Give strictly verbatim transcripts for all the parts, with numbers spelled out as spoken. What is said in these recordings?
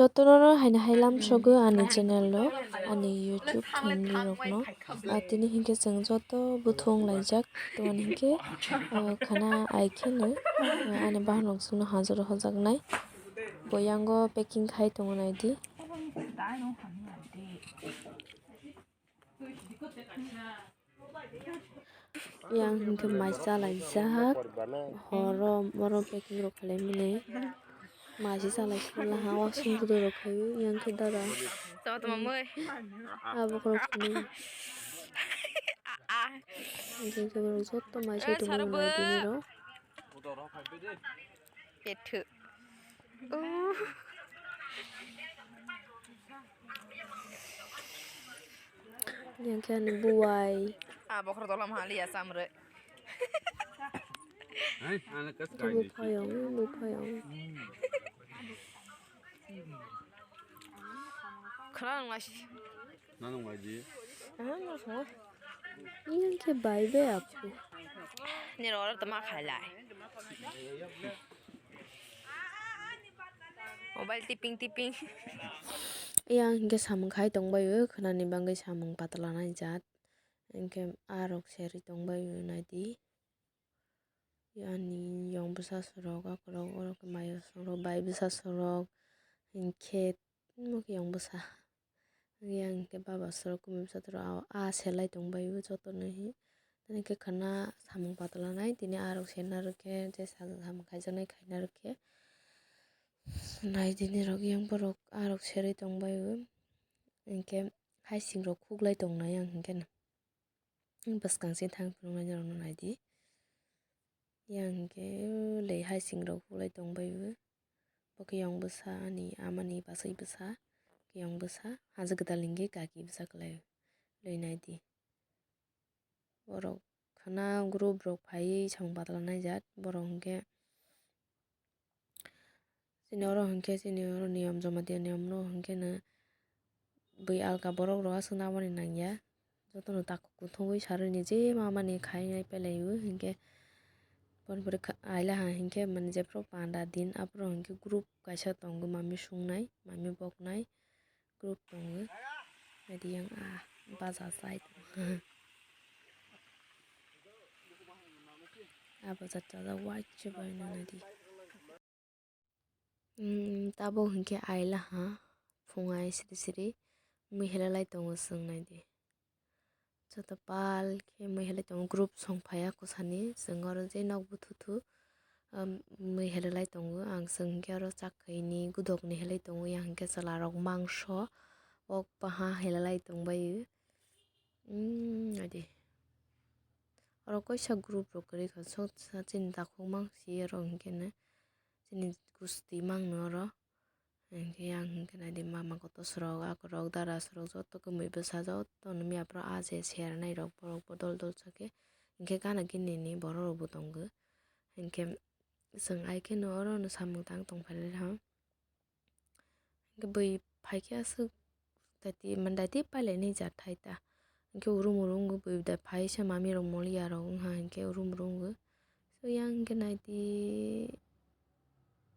Jotono no haino hai lamsogo ani channel o, ani YouTube family rokno. Ah, tini hinkhe chwng joto buthung laijak tongmani hinkhe, ah, khana ai kheno, ah, ani bahanok chwngno hajaro hojaknai. Bo yango packing khai tongo naidi. Yang hinkhe mai chalaijak, horo oro packing rok khlaimani. Mai se chalaisuk laha, wasung photo rok khlaiwi, yang khe dada. Tama tama mui. Abo khorok khwnwi. Ah, ah. Hinkhe borok joto mai se tongmani nai tini rok. Pethu. Uh. Yang khe ani buwai. Ah, bokhorok dolam haliya chamrwi. Hai, ana kas Itu kai ni. Buphayong, buphayong. Khana nang lasi. Nang lasi. Ah, nang lasi. Yang khe bai bai aku. Ni rora tama khailai. Mobile tiping tiping. Yang hinkhe samung khai tongbaio, khwnani bagwi samung patla nai jat. Hinkhe arok serwi tongbaio naidi. Yani yong bwsa sorok, akorok, orok khe mayo sorok, bai bwsa sorok, hinkhe omo khe yong bwsa. Yang hinkhe baba sorok, kumi bwsa sorok, a selai tongbaio jotono hi. Tini khe khwna samung patla nai, tini arok serna rwkhe, je sajak samung khaijaknai khaina rwkhe. Nai tini rok yang borok arok serwi tongbaio. Hinkhe haising rok khuklai tongnai yang hinkhe no. Bwskang se thang phunuknai norokno naidi. Yang hinkhe lei haising rok khuklai tongbaio. Bo khe yong bwsa ani amani bwsai bwsa, yong bwsa, haja gwdal hinkhe kaki bwsa kwlaio. Lei naidi. Borok khwna group rok phaiwi samung patla naijak. Borok hinkhe chini oro hinkhe chini oro niyom Jamatia niyom no hinkhe no bui alka borok rok aswk nabani nangya. Jotono takhuk kuthumwi sarwi ni je mamani khainai pelaio hinkhe. Boni pore kha-, aila ha hinkhe mani jephru panda din aphuru hinkhe group kaisa tongo mami sungnai, mami boknai group tongo. Naidi yang a baja chai tongo. A baja chajak waisa bai no naidi. Umm, tabuk hinkhe ailaha phungai siri siri mui helalai tongo chwng naidi. Joto pal khe mui helai tongo, group song phaiya kwsani, chwng oro je nok buthu thu, umm, mui helalai tongo. Ang chwng hinkhe oro chakhaini gudokni helai tongo, yang hinkhe chwla rok mangso, wok baha helalai tongbaio. Umm, naidi. Oro kaisa group rok kwrwi kha, so, sa, chini takhuk mang si oro hinkhe no, chini gusti mang no oro. Hinkhe yang hinkhe naidi mama kotos rok, akorok, dara sorok joto kwmwi bwsa joto nw mia borok ah je sernai rok borok bo dol dol sa khe. Hinkhe gana gini ni borok rok bo tongo. Hinkhe chwng ai khe no oro no samung tang tong phai lai ha. Hinkhe bui phai khe aswk daiti, mane daiti pailai ni ja thai ta. Hinkhe urum urum wngwi bui da phai se mami rok moli ya rok wngha hinkhe urum urum wngwi. So yang hinkhe naidi,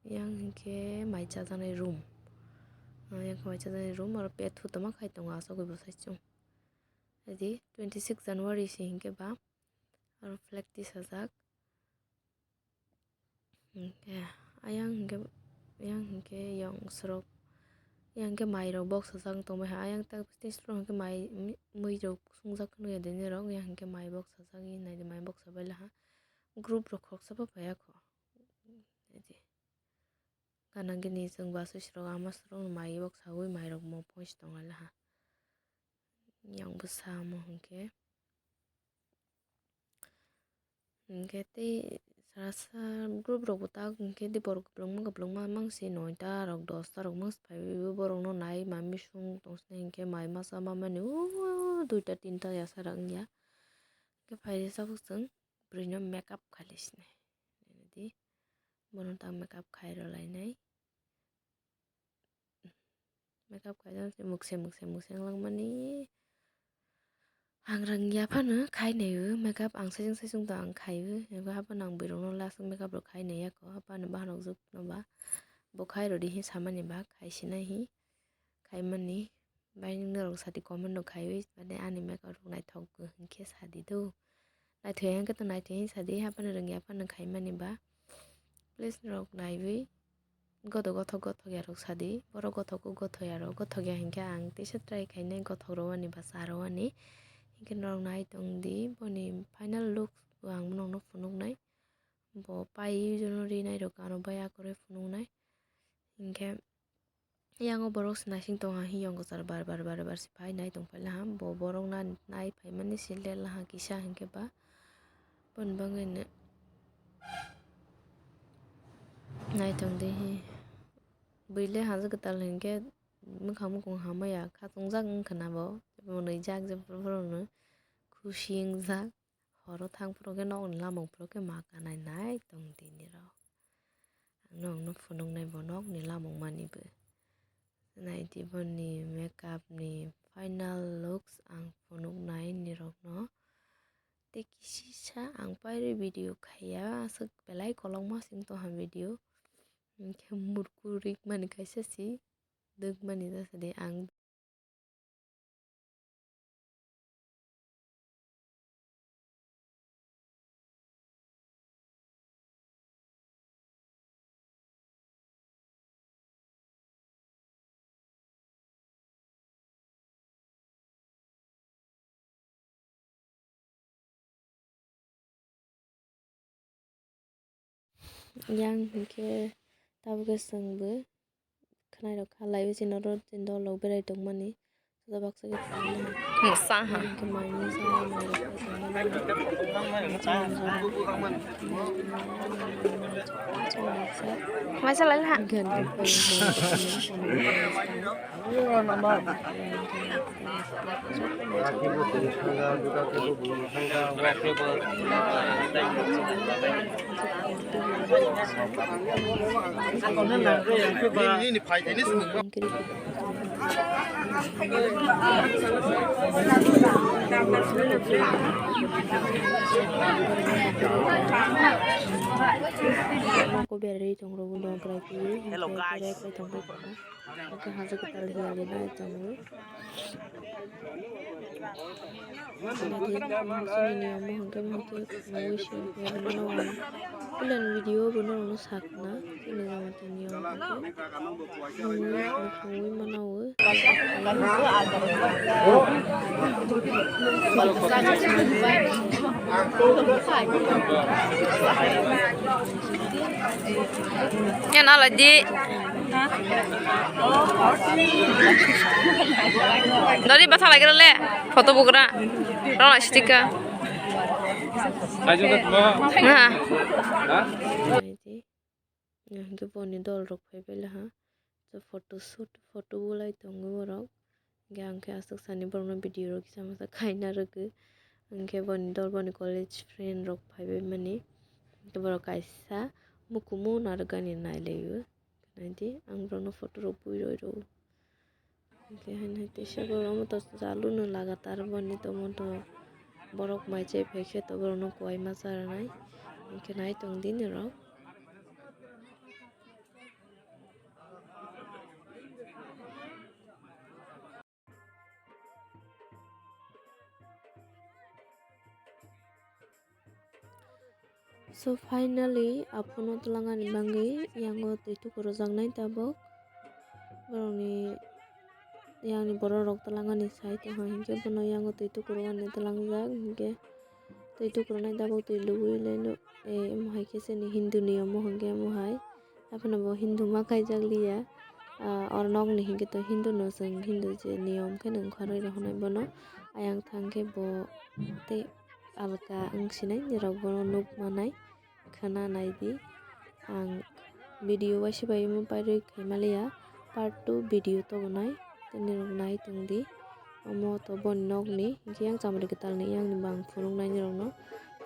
yang hinkhe mai chajaknai room. Ah, yang hinkhe mai chajaknai room, oro pethu tongma khai tongo aswk bai bwsai chwng. Naidi twenty six January se hinkhe ba oro flag tisajak. Hinkhe ayang hinkhe, ayang hinkhe yong sorok, yang hinkhe mai rok boksajak wng tongbai ha. Ayang tak tei sorok hinkhe mai mui rok sungjak nw ya de nini rok, yang hinkhe mai boksajak, naidi mai boksa bai laha. Group rok khoroksa bo phaiya kho. Naidi. Gana gini chwng bwsai sorok ama sorok mai boksawi mai rok mo post tong lai laha. Yang bwsa omo hinkhe. Hinkhe tei sasa group rok bo tak hinkhe tei borok kwbangma kwbangma mangsi noita rok dosta rok mangsi phaiwi borokno nai mami sung tongsinai hinkhe mai masa mamani o duita tinta yasa rok wngya. Hinkhe phai ri tabuk chwng bwrwino makeup khailai sinai. Naidi bono tak makeup khairwlainai. Makeup khaijak se mukse mukse mukse wng langmani. Ang rwngya phano khainai o makeup, ang saichung saichung to ang khai o. Abo haphano ang bwrwi rokno last makeup rok khainai ya kho, haphano bahan rok juk phano ba bo khai rwdi hi samani ba khai sinai hi khaimani. Bai norok sadi comment rok khaiwi mane ani makeup rok naithok bo hinkhe sadi do. Naithoya hinkhe to naithoya hi sadi haphano rwngya phano khaimani ba. Please norok naiwi godo gothok gothok yarok sadi. Borok gothok gothok yarok gothok ya hinkhe ang teisa try khainai gothok rwani ba cha rwani. Hinkhe norok nai tongdi boni final looks bo ang norokno phunuknai. Bo pai jono rinai rok ano bai akoroi phunuknai. Hinkhe yango borok se naising tongha hi yong kwchar bar bar bar bar se phai nai tongphai laha. Bo borok na nai phaimani se le laha kisa hinkhe ba boni bagwi no nai tongdi hi. Bwile haja kwtal hinkhe mwkhang mukung hamaya khatungjak wngkha na bo. Tei bo nwijak je borok no khusi wngjak. Horo thang phuru khe nokni lamung phuru khe ma kanai nai tong di nirok. Ang nokno phunuknai bo nokni lamung mani bo. Nai di boni makeup ni final looks ang phunuknai nirokno. Tei kisisa ang pairwi video khaiya aswk belai kolokma sing tongha video. Hinkhe murku rik mani kaisa si dwk mani jasa di ang. Yang hinkhe tabukhe chwngbo khwnairok kha laiwi chini oro chini dolrok berai tongmani. Joto baksa khe tongmani. Mwsa ha. Hinkhe manwi sa manwi khe tongmani. Maisa lai ha. Ko berwi tong rw ulo bwrwi khe. Hello, guys. Bwrwi khe tong rw. Hwnkhe haja kwtal hiya le nai tongo. Chini niyom bo hwnkhe muitu mui se hwnkhe mano ang. Puila ni video bo norokno sakna chini jamatia niyom hwnkhe mui se hwnkhe mano o. Yan ala di. Dori basa lagi le, foto bugra. Rona stika. Ayo, dat ba. Nah. Ha? Hwnkhe boni dol rok phai bai laha. Photo shoot, photo bulai tongo borok. Hwnkhe ang khe aswk sani borokno video rok kisa masa khaina rwgwi. Hwnkhe boni dol boni college friend rok phai bai mani. Hwnkhe borok kaisa mukumu narwkani nai lai o. Naidi ang borokno photo rok bui roi rw o. Hwnkhe haino teisa borok omo to chalu no lagatar boni to omo to borok mai chai phai khe to borokno kuai ma cha rwnai. Hwnkhe nai tong di norok. So finally, aphuno twlangani bagwi yango twi tukur rwjaknai tabuk. Borokni yangni borok rok twlangani sai tongkha hinkhe bono yango twi tukur rwani twlangjak hinkhe twi tukur rwnai tabuk twi lubui laino, eh, omo hai khe chini Hindu ni omo hinkhe omo hai. Haphano bo Hindu ma khaijak liya. Ah, oro nokni hinkhe to Hindu no chwng Hindu je niyom khe nang kharwi rw hwnwi bono. Ayang thang khe bo tei alka wng sinai nirok bono nuk manai khwna nai di. Ang video waisa bai omo pairwi khaima liya, part two video tobonai tei nirok nai tong di. Omo to boni nokni hinkhe yang chamari kwtalni yangni bo ang phunuknai nirokno.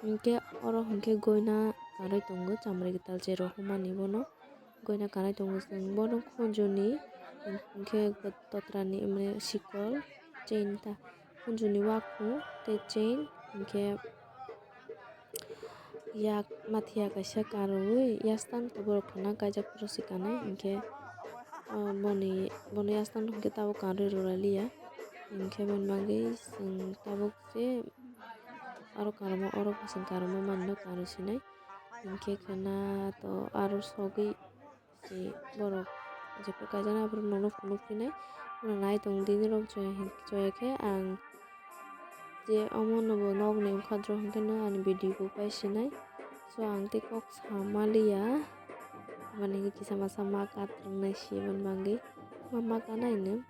Hinkhe oro hinkhe goina karwi tongo chamari kwtal je rohormani bono. Goina kanai tongo chwng bono khunjuni, hinkhe totrani mane sikol chain ta khunjuni wakhung tei chain hinkhe yak mathiya kaisa karwi yakstan borok khwna kaijak phuru se kanai, hinkhe, ah, boni, bono yakstan hinkhe tabuk karwi rwlailiya. Hinkhe boni bagwi chwng tabuk se aro karmo, oro bo chwng karmo manwino karwi sinai. Hinkhe khwna to aro sogwi. Si borok jephru kaijak nai aphuru nono phunuk phinai. Bono nai tong di nirok joya hin-, joya khe ang je omo no bo nokni wngkha drop hinkhe no ani video bo pai sinai. So ang tei kok sama liya. Mane kisa masa ma katrwng nai si aboni bagwi ma ma kanai no.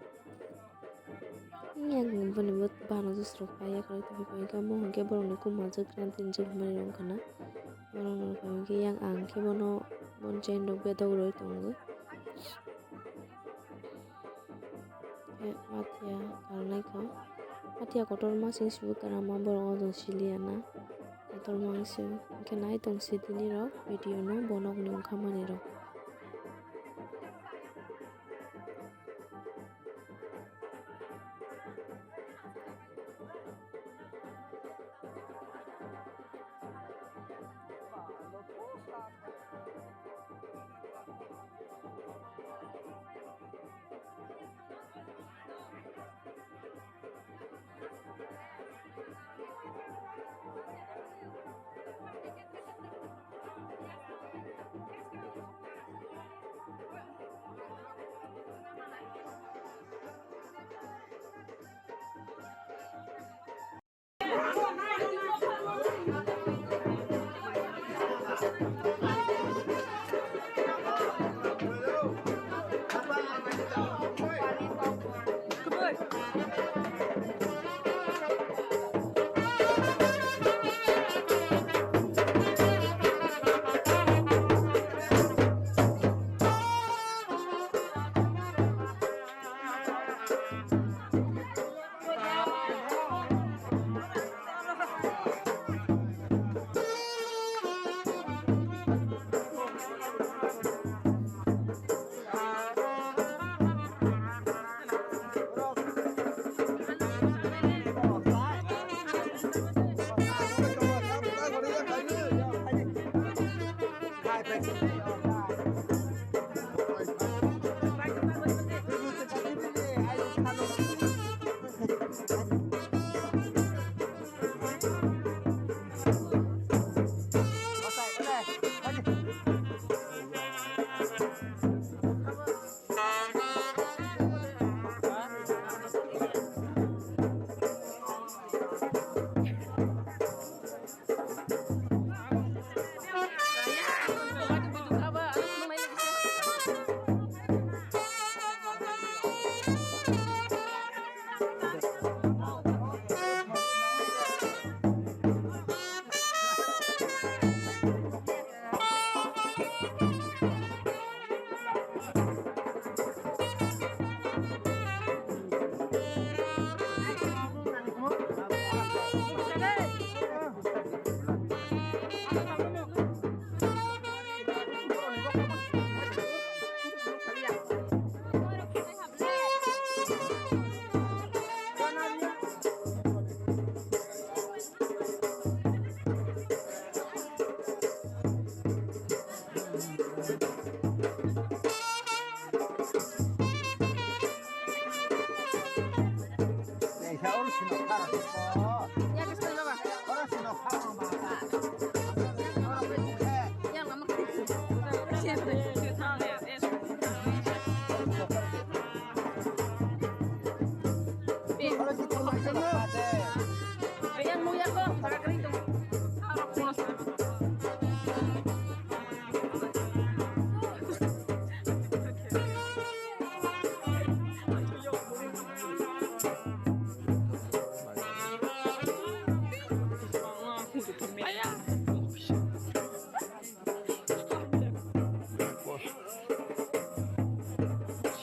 Yang boni bo bana jwsrok pai yakarwi tongwi phaikha, omo hwnkhe borokni kumajwk rani tinjwk hwnmani wngkha na. Borokno phaikhe yang ang khe bono, bon chain rok bedok rwi tongo. Khe mathiya karnai kho. Mathiya kotorma sing sibui kwrwngma borok o jong siliya na. Kotorma wng sing khe nai tong si tini rok video no bo nokni wngkha mani rok.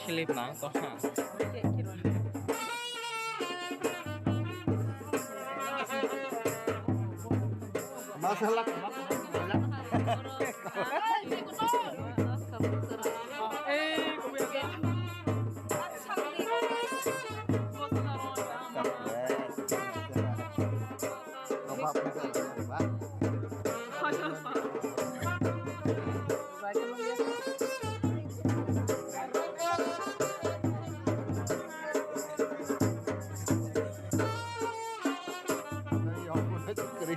Slip na to ha. Masalah.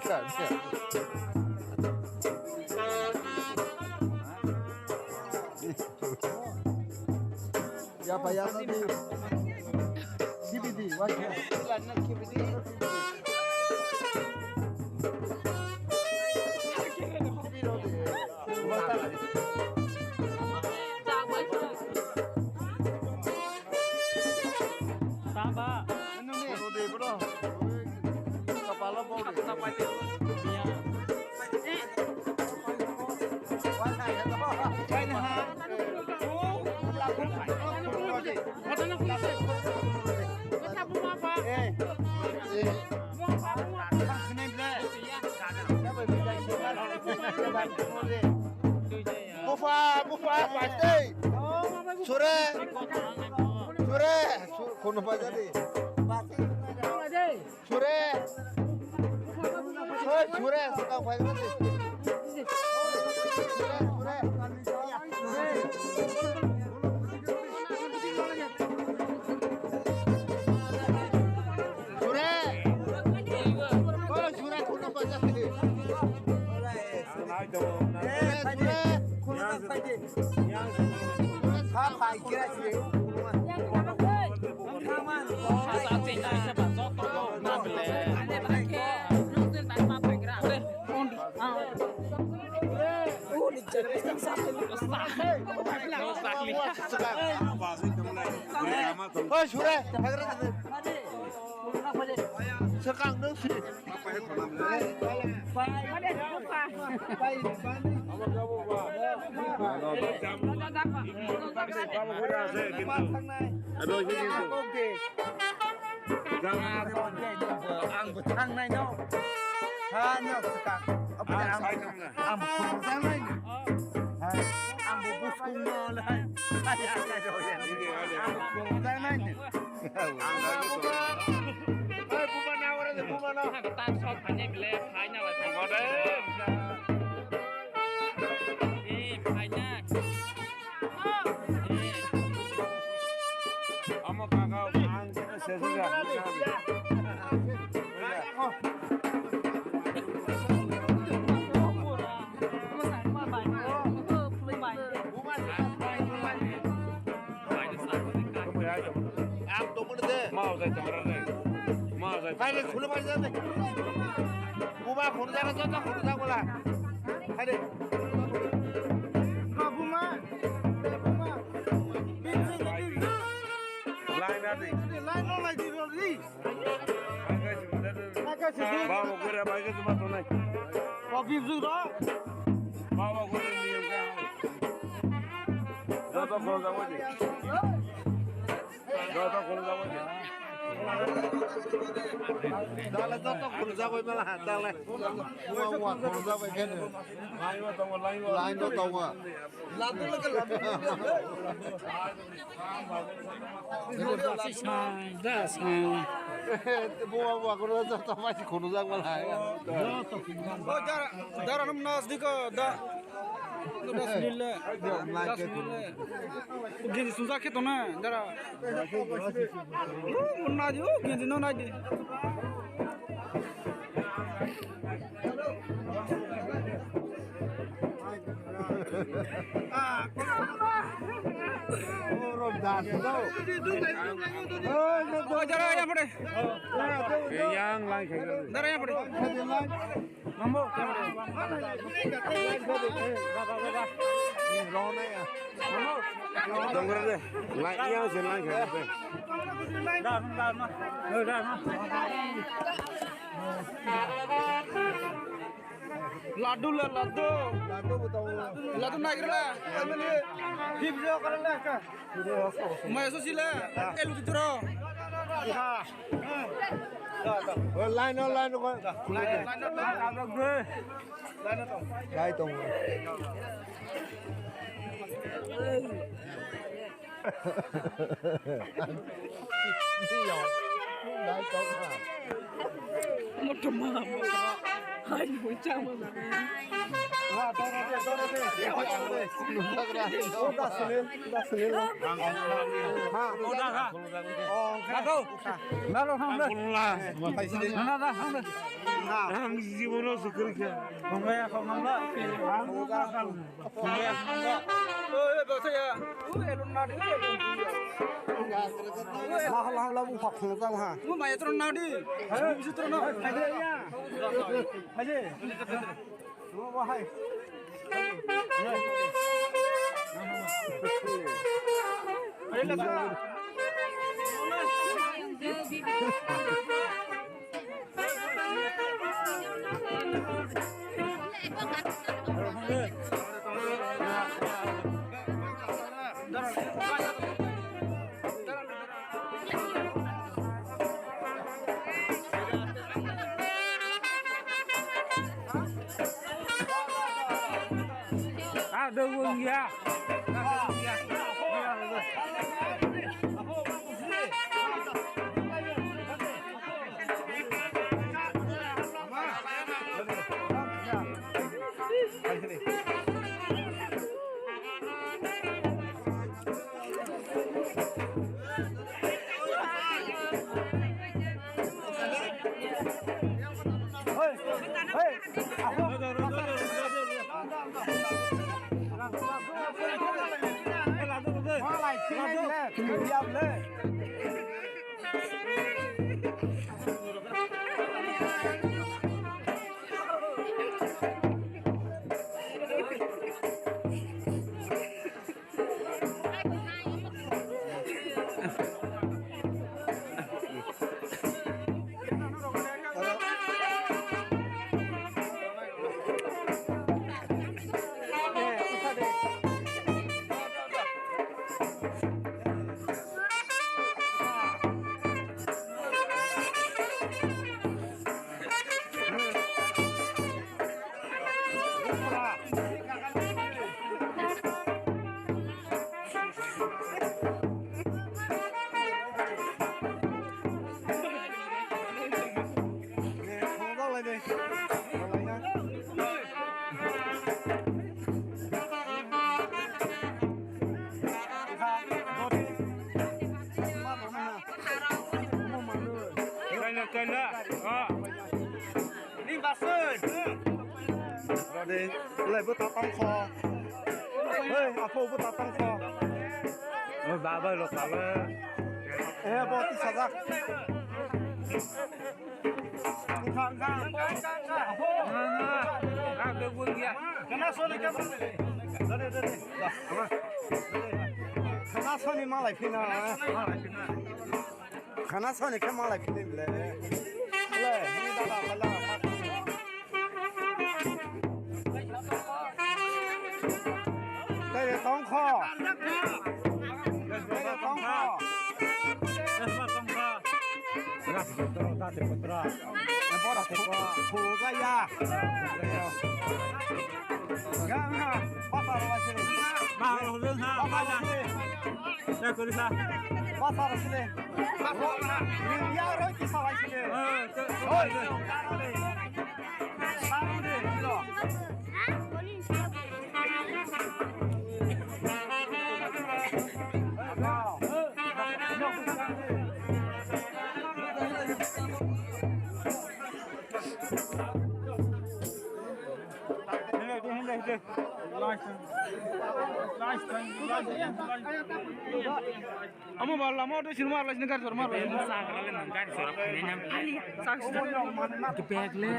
Ya, payaso di. Kibidi, wajah. Kibidi. Tamba. Bro, bro. Kapala bau de. Bufa, bufa, pasti. Sure. Sure. Su-, kono pajadi. Sure. Oi, sure, saka pajadi. Sure, sure. Sure. Oi, sure, kono pajadi. Sure, sure. Oi, sure. Swkang nung si. Ang bo thangnai no. Ha, no, swkang. Ang bo khulumjaknai no. Ha, ang bo buskung no lai. Ha, ya, ya, ya, ya. Ang bo khulumjaknai no. Oi, buma na, ora de, buma na. Ang tak sok phane ble, phai na lai. Bode. Eh, phai na. Eh. Amo kaka, ang kena sesi ga. Ang tongmani de. Mau jai tongmani de. Mau jai. Hai de, khunu pai jai de. Buba khunu jai, joto khunu jai bola. Hai de. Buma. Buma. Line adi. Line no lai di ro di. Babo gura bai ke tuma tonai. Kopi bzu ro. Babo gura ni ka. Joto khunu jai bola. Joto khulumjak bai. Dale joto khulumjak bai mala, dale. Wa, wa, khulumjak bai khe. Laino tongo, laino. Laino tongo. Ladu lagi, ladu lagi. Sai, da, sai. Bo, wa, wa, khulumjak joto bai khulumjak mala. Joto khulumjak. O, dara, dara nam nas diko, da. Dara sunile. Dara sunile. Genji sungjak khe tongna, dara. O, naidi, o, genji no naidi. O, dara, ya pore. Yang lang khe. Dara, ya pore. Mambo. Dongre de, lai yang se lai khe. Ladu la ladu. Ladu bo tongo. Ladu naigra la. Family. Hip jo kara la ka. Mai so sila. Elu kitro. Ha. Line no, line no. Line, line no. Lai tong. Lahal lahal bung phak phunuk jang ha. Mu maya tro na di. Mu bisi tro na. Hai de ya. Hai de. Mu ba hai. Hai la. Ah, dawung ya. Kaila, kaila. Ah. Ni basoi. Rode, le bo ta tang kho. Hei, apo bo ta tang kho. O baba lo kala. Eh, bo ti sajak. Khang, khang. Apo. Na, na. Ah, be bun ya. Kana soni ka. Rode, rode. Khana soni malai phina. Khana soni khe malai phina le. Le, ni dada phala. Tei tong kho. Tei tong kho. Bora phu-, phuga ya. Ga nga, pasa rwa sini. Ma, rwa sini, ha, pasa. Ya, kuri sa. Pasa rwa sini. Ya, roi kisa lai sini. Eh, te-, oi. Amo bal lama auto sini mar lai sini gari sor mar lai sini. Gari sor. Bag le.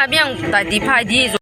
Habiang tadi pagi.